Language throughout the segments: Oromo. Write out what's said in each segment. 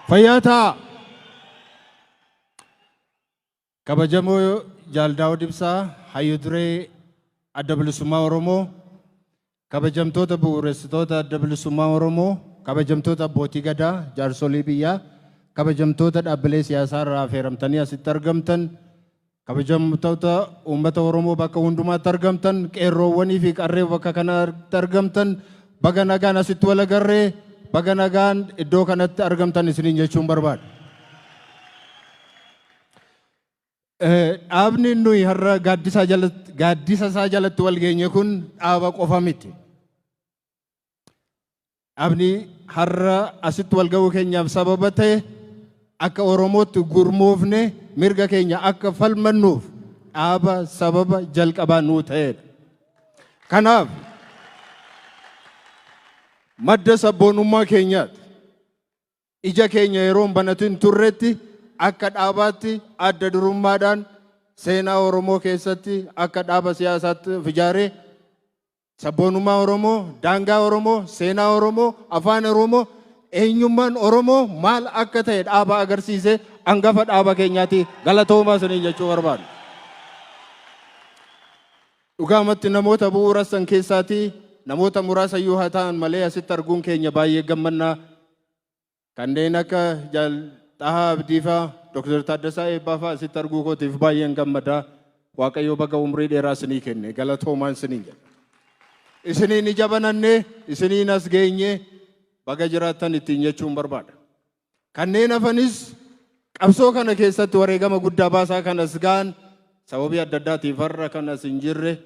Fayyaa ta'aa. Kabajamoo Jaal Daawud Ibsaa, Hayyu Duree Adda Bilisummaa Oromoo, kabajamtoota bu'uuressitoota Adda Bilisummaa Oromoo, kabajamtoota abbootii gadaa, jaarsolii biyyaa, kabajamtoota dhaabbilee siyaasaa irraa affeeramtanii asitti argamtan, kabajamtoota uummata Oromoo bakka hundumaatti argamtan, qeerroowwanii fi qarree bakka kanatti argamtan, baga nagaan asitti wal agarree, baga nagaan iddoo kanatti argamtan isiniin jechuun barbaada. Dhaabni nuyi har'a gaaddisa isaa jalatti wal geenye kun dhaaba qofa miti. Dhaabni har'a asitti wal ga'uu keenyaaf sababa ta'e akka Oromootti gurmoofne mirga keenya akka falmannuuf dhaaba sababa jalqabaa nuu ta'edha. Kanaaf madda sabboonummaa keenyaati. Ija keenya yeroo hin banatin turretti akka dhaabaatti adda durummaadhaan seenaa Oromoo keessatti akka dhaaba siyaasaatti of ijaaree sabboonummaa Oromoo, daangaa Oromoo, seenaa Oromoo, afaan Oromoo, eenyummaan Oromoo maal akka ta'e dhaaba agarsiise angafa dhaaba keenyaati galatoomaa isiniin jechuu barbaadu. Dhugaamatti namoota bu'uura san keessaatii namoota muraasa iyyuu haa ta'an malee asitti arguun keenya baay'ee gammannaa. Kanneen akka Jaal Xahaa Abdiifaa, Dr. Taaddasaa Eebbaafaa asitti arguu kootiif baay'een gammadaa. Waaqayyo baga umrii dheeraa isinii kenne galatoomaan isiniin jedha. Isiniin ija banannee, isiniin as geenyee baga jiraattan ittiin jechuun barbaada. Kanneen hafanis qabsoo kana keessatti wareegama guddaa baasaa kan as ga'an sababii adda addaatiif har'a kan as hin jirre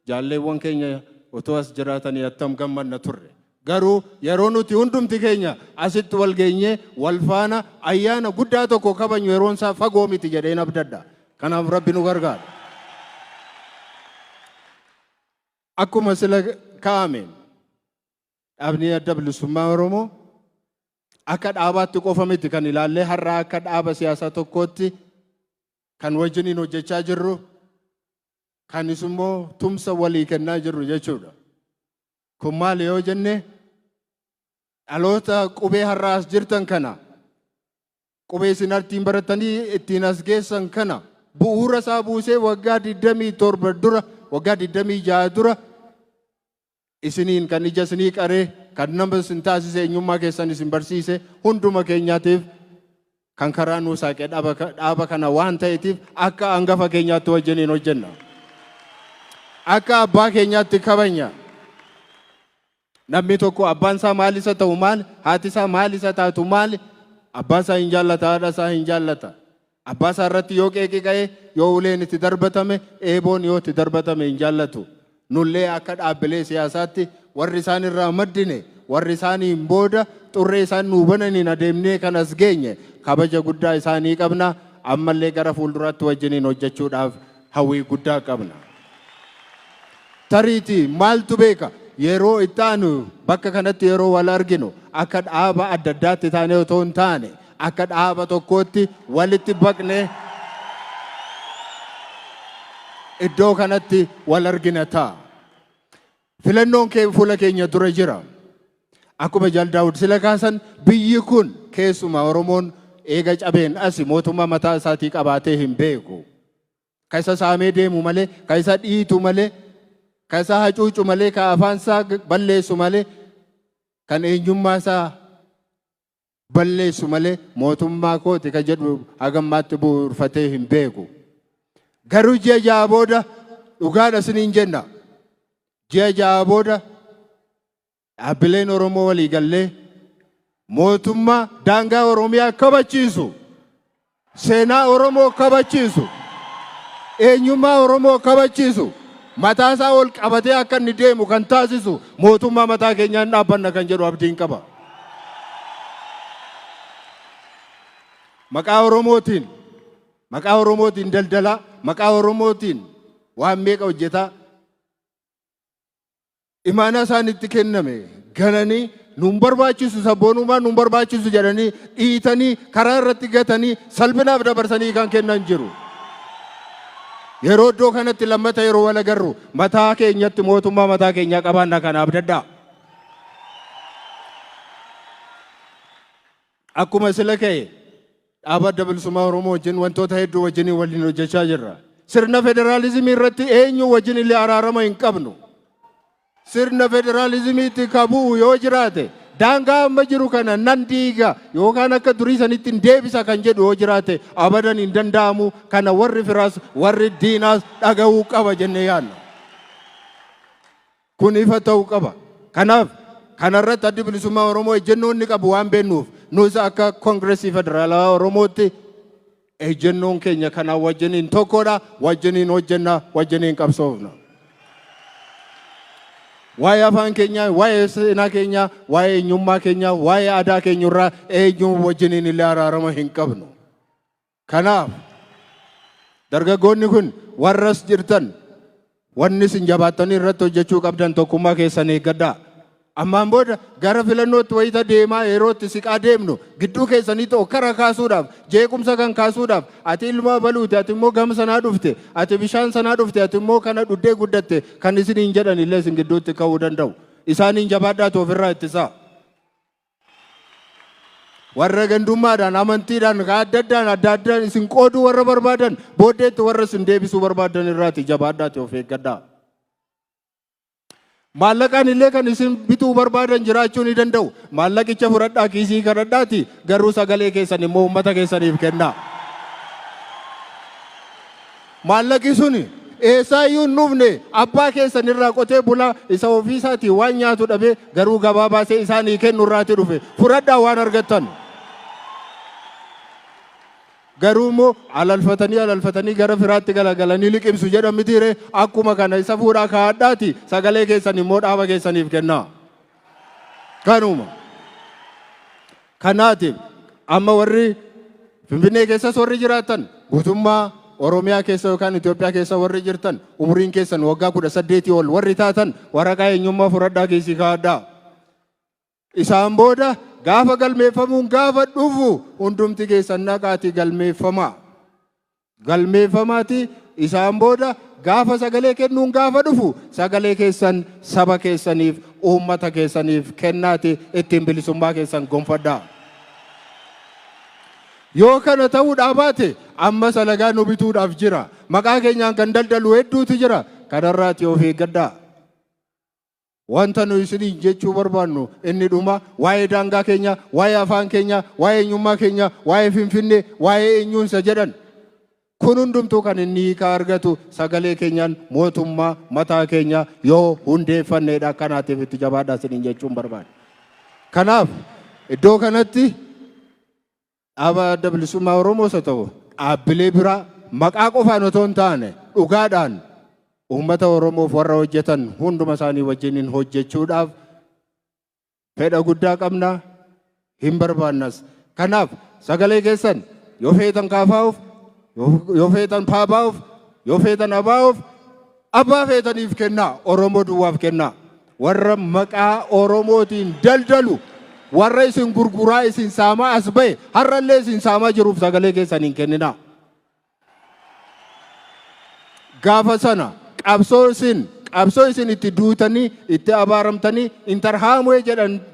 jaalleewwan keenya otoo as jiraatanii attam gammanna turre. Garuu yeroo nuti hundumti keenya asitti wal geenyee wal faana ayyaana guddaa tokko kabajnu yeroon isaa fagoo miti jedheen abdadha. Kanaaf Rabbi nu gargaara. Akkuma sila kaa'ameen dhaabni Adda Bilisummaa Oromoo akka dhaabaatti qofa miti kan ilaallee har'a akka dhaaba siyaasaa tokkootti kan wajjiniin hojjechaa jirru kanis immoo tumsa walii kennaa jirru jechuudha. Kun maali yoo jenne dhaloota qubee har'a as jirtan kana qubee isin ittiin baratanii ittiin as geessan kana bu'uura isaa buusee waggaa 27 dura waggaa 26 dura isiniin kan ija isinii qaree kan nama isin taasise eenyummaa keessan isin barsiise hunduma keenyaatiif kan karaa nuu saaqe dhaaba kana waan ta'eetiif akka hangafa keenyaatti wajjiniin hojjenna. Akka abbaa keenyaatti kabanya. Namni tokko abbaan isaa maal isa ta'u maal, haati isaa maal isa taatu maal, abbaa isaa hin jaallata, haadha isaa hin jaallata. Abbaa isaa irratti yoo qeeqi ka'e, yoo uleen itti darbatame, eeboon yoo itti darbatame hin jaallatu. Nullee akka dhaabbilee siyaasaatti warri isaan irraa maddine, warri isaaniin booda xurree isaan nuu bananiin adeemnee kan as geenye kabaja guddaa isaanii qabna. Ammallee gara fuulduraatti wajjiniin hojjechuudhaaf hawwii guddaa qabna. Tariitii maaltu beeka yeroo itti aanu bakka kanatti yeroo wal arginu akka dhaaba adda addaatti taanee otoo hin taane akka dhaaba tokkootti walitti baqnee iddoo kanatti wal argina ta'a. Filannoon kee fuula keenya dura jira. Akkuma Jaal Daawud sila kaasan biyyi kun keessumaa Oromoon eega cabeen asi mootummaa mataa isaatii qabaatee hin beeku. Ka isa saamee deemu malee, ka isa dhiitu malee, ka isa hacuucu malee, ka afaan isaa balleessu malee, kan eenyummaa isaa balleessu malee mootummaa kooti ka jedhu hagammaatti bu'uurfatee hin beeku. Garuu ji'a 6 booda dhugaadha isiniin jenna. Ji'a 6 booda dhaabbileen Oromoo walii gallee mootummaa daangaa Oromiyaa kabachiisu, seenaa Oromoo kabachiisu, eenyummaa Oromoo kabachiisu, mataa isaa ol qabatee akka inni deemu kan taasisu mootummaa mataa keenyaan dhaabbanna kan jedhu abdiin qaba. Maqaa Oromootiin, maqaa Oromootiin daldalaa, maqaa Oromootiin waan meeqa hojjetaa, imaanaa isaanitti kenname gananii nuun barbaachisu sabboonummaa nuun barbaachisu jedhanii dhiitanii karaa irratti gatanii salphinaaf dabarsanii kan kennan jiru. Yeroo iddoo kanatti lammata yeroo wal agarru mataa keenyatti mootummaa mataa keenyaa qabaanna kana abdadhaa. Akkuma sila ka'e, dhaaba Adda Bilisummaa Oromoo wajjin wantoota hedduu wajjin waliin hojjechaa jirra. Sirna federaalizimii irratti eenyu wajjin illee araarama hin qabnu. Sirna federaalizimiitti ka bu'u yoo jiraate, daangaa amma jiru kana nan diiga yookaan akka durii sanitti hin deebisa kan jedhu yoo jiraate, abadan hin danda'amu. Kana warri firaas warri diinaas dhaga'uu qaba jennee yaadna. Kun ifa ta'uu qaba. Kanaaf kanarratti Addi Bilisummaa Oromoo ejjennoo inni qabu waan beeknuuf, nus akka Koongireesii Federaalawaa Oromootti ejjennoon keenya kanaa wajjiniin tokkodha, wajjiniin hojjenna, wajjiniin qabsoofna. Waa'ee afaan keenyaa, waa'ee seenaa keenyaa, waa'ee eenyummaa keenyaa, waa'ee aadaa keenyarraa eenyuun wajjiniin illee araarama hin qabnu. Kanaaf dargaggoonni kun warras jirtan, wanni isin jabaattanii irratti hojjechuu qabdan tokkummaa keessan eeggadhaa. Ammaan booda gara filannootti wayita deemaa, yeroo itti siqaa deemnu, gidduu keessanii kara kaasuudhaaf, jeequmsa kan kaasuudhaaf, ati ilma baluuti, ati immoo gama sanaa dhufte, ati bishaan sanaa dhufte, ati immoo kana dhuddee guddatte kan isiniin jedhan illee isin gidduutti ka'uu danda'u. Isaaniin jabaadhaatu ofirraa ittisaa. Warra gandummaadhaan, amantiidhaan, adda addaan adda addaan isin qooduu warra barbaadan, booddeetti warra isin deebisuu barbaadan irraati jabaadhaati of eeggadhaa. Maallaqaan illee kan isin bituu barbaadan jiraachuu ni danda'u. Maallaqicha fudhadhaa, kiisii kadhadhaati, garuu sagalee keessan immoo uummata keessaniif kennaa. Maallaqi suni eessaayyuu hin dhufne. Abbaa keessan irraa, qotee bulaa isa ofiisaatii waan nyaatu dhabee garuu gabaa baasee isaanii kennu irraati dhufe. Fudhadhaa waan argattan. Garuu immoo alalfatanii alalfatanii gara firaatti galagalanii liqimsu jedhan mitiire? Akkuma kana isa fuudhaa kaa'adhaati, sagalee keessan immoo dhaaba keessaniif kennaa. Kanuma. Kanaatiif amma warri Finfinnee keessas warri jiraatan, guutummaa Oromiyaa keessa yookaan Itoophiyaa keessa warri jirtan, umuriin keessan waggaa 18 ol warri taatan, waraqaa eenyummaa fudhadhaa, kiisii kaa'adhaa. Isaan booda gaafa galmeeffamuun gaafa dhufu hundumti keessan naqaatii galmeeffamaa. Galmeeffamaati, isaan booda gaafa sagalee kennuun gaafa dhufu sagalee keessan saba keessaniif, uummata keessaniif kennaati ittiin bilisummaa keessan gonfadhaa. Yoo kana ta'uudhaa baate, amma salagaa nu bituudhaaf jira. Maqaa keenyaan kan daldalu hedduutu jira. Kanarraati of eeggadhaa. Wanta nu isiniin jechuu barbaannu inni dhuma, waa'ee daangaa keenya, waa'ee afaan keenya, waa'ee eenyummaa keenya, waa'ee Finfinnee, waa'ee eenyuunsa jedhan. Kun hundumtuu kan inni hiikaa argatu sagalee keenyaan mootummaa mataa keenya yoo hundeeffanneedha. Kanaatiif itti jabaadhaa isiniin jechuun barbaada. Kanaaf iddoo kanatti dhaaba Adda Bilisummaa Oromoos haa ta'u dhaabbilee biraa maqaa qofaan otoo hin taane dhugaadhaan uummata Oromoof warra hojjetan hunduma isaanii wajjiniin hojjechuudhaaf fedha guddaa qabna, hin barbaannas. Kanaaf sagalee keessan yoo feetan kaafaa'uuf, yoo feetan paabaa'uuf, yoo feetan abaa'uuf, abbaa feetaniif kennaa, Oromoo duwwaaf kennaa. Warra maqaa Oromootiin daldalu, warra isin gurguraa isin saamaa as ba'e, har'allee isin saamaa jiruuf sagalee keessan hin kenninaa. Gaafa sana qabsoo isin itti duutanii, itti abaaramtanii, Interahamwe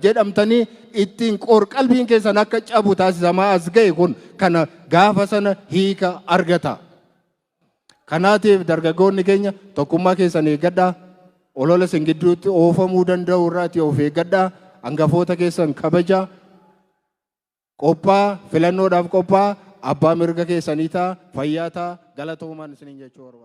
jedhamtanii, ittiin qorqalbiin keessan akka cabu taasisamaa as ga'e kun kana gaafa sana hiika argata. Kanaatiif dargaggoonni keenya, tokkummaa keessan eeggadhaa. Olola isin gidduutti oofamuu danda'u irraati of eeggadhaa. Hangafoota keessan kabajaa. Qophaa filannoodhaaf qophaa, abbaa mirga keessanii ta'a, fayyaa ta'a, galatoomaan isiniin jechuu barbaada.